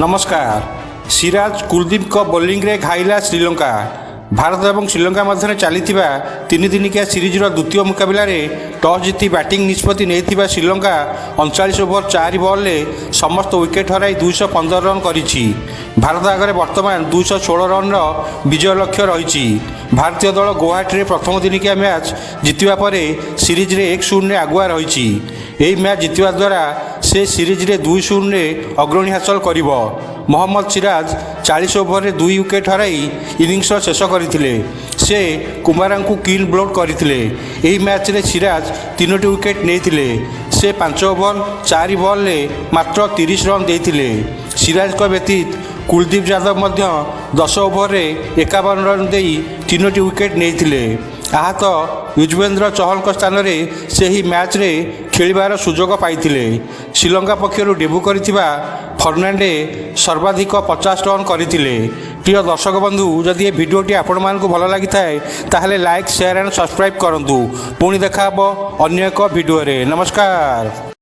ନମସ୍କାର। ସିରାଜ, କୁଲଦୀପଙ୍କ ବୋଲିଂରେ ଘାଇଲା ଶ୍ରୀଲଙ୍କା। ଭାରତ ଏବଂ ଶ୍ରୀଲଙ୍କା ମଧ୍ୟରେ ଚାଲିଥିବା 3 ଦିନିକିଆ ସିରିଜର ଦ୍ୱିତୀୟ ମୁକାବିଲାରେ ଟସ୍ ଜିତି ବ୍ୟାଟିଂ ନିଷ୍ପତ୍ତି ନେଇଥିବା ଶ୍ରୀଲଙ୍କା 39 ଓଭର 4 ବଲ୍ରେ ସମସ୍ତ ୱିକେଟ୍ ହରାଇ 215 ରନ୍ କରିଛି। ଭାରତ ଆଗରେ ବର୍ତ୍ତମାନ 216 ରନ୍ର ବିଜୟ ଲକ୍ଷ୍ୟ ରହିଛି। ଭାରତୀୟ ଦଳ ଗୌହାଟୀରେ ପ୍ରଥମ ଦିନିକିଆ ମ୍ୟାଚ୍ ଜିତିବା ପରେ ସିରିଜରେ 1-0ରେ ଆଗୁଆ ରହିଛି। ଏହି ମ୍ୟାଚ୍ ଜିତିବା ଦ୍ୱାରା ସେ ସିରିଜରେ 2-0ରେ ଅଗ୍ରଣୀ ହାସଲ କରିବ। ମହମ୍ମଦ ସିରାଜ 40 ଓଭରରେ ଦୁଇ ୱିକେଟ୍ ହରାଇ ଇନିଂସର ଶେଷ କରିଥିଲେ। ସେ କୁମାରାଙ୍କୁ କ୍ଲିନ୍ ବୋଲ୍ଡ କରିଥିଲେ। ଏହି ମ୍ୟାଚ୍ରେ ସିରାଜ ତିନୋଟି ୱିକେଟ୍ ନେଇଥିଲେ। ସେ 5 ଓଭର 4 ବଲ୍ରେ ମାତ୍ର 30 ରନ୍ ଦେଇଥିଲେ। ସିରାଜଙ୍କ ବ୍ୟତୀତ କୁଲଦୀପ ଯାଦବ ମଧ୍ୟ 10 ଓଭରରେ 51 ରନ୍ ଦେଇ ତିନୋଟି ୱିକେଟ୍ ନେଇଥିଲେ। ଆହତ ୟୁଜବେନ୍ଦ୍ର ଚହଲଙ୍କ ସ୍ଥାନରେ ସେ ଏହି ମ୍ୟାଚ୍ରେ ଖେଳିବାର ସୁଯୋଗ ପାଇଥିଲେ। ଶ୍ରୀଲଙ୍କା ପକ୍ଷରୁ ଡେବ୍ୟୁ କରିଥିବା ଫର୍ଣ୍ଣାଣ୍ଡୋ ସର୍ବାଧିକ 50 ରନ୍ କରିଥିଲେ। ପ୍ରିୟ ଦର୍ଶକ ବନ୍ଧୁ, ଯଦି ଏ ଭିଡ଼ିଓଟି ଆପଣମାନଙ୍କୁ ଭଲ ଲାଗିଥାଏ, ତାହେଲେ ଲାଇକ୍, ସେୟାର ଆଣ୍ଡ ସବସ୍କ୍ରାଇବ୍ କରନ୍ତୁ। ପୁଣି ଦେଖା ହେବ ଅନ୍ୟ ଏକ ଭିଡ଼ିଓରେ। ନମସ୍କାର।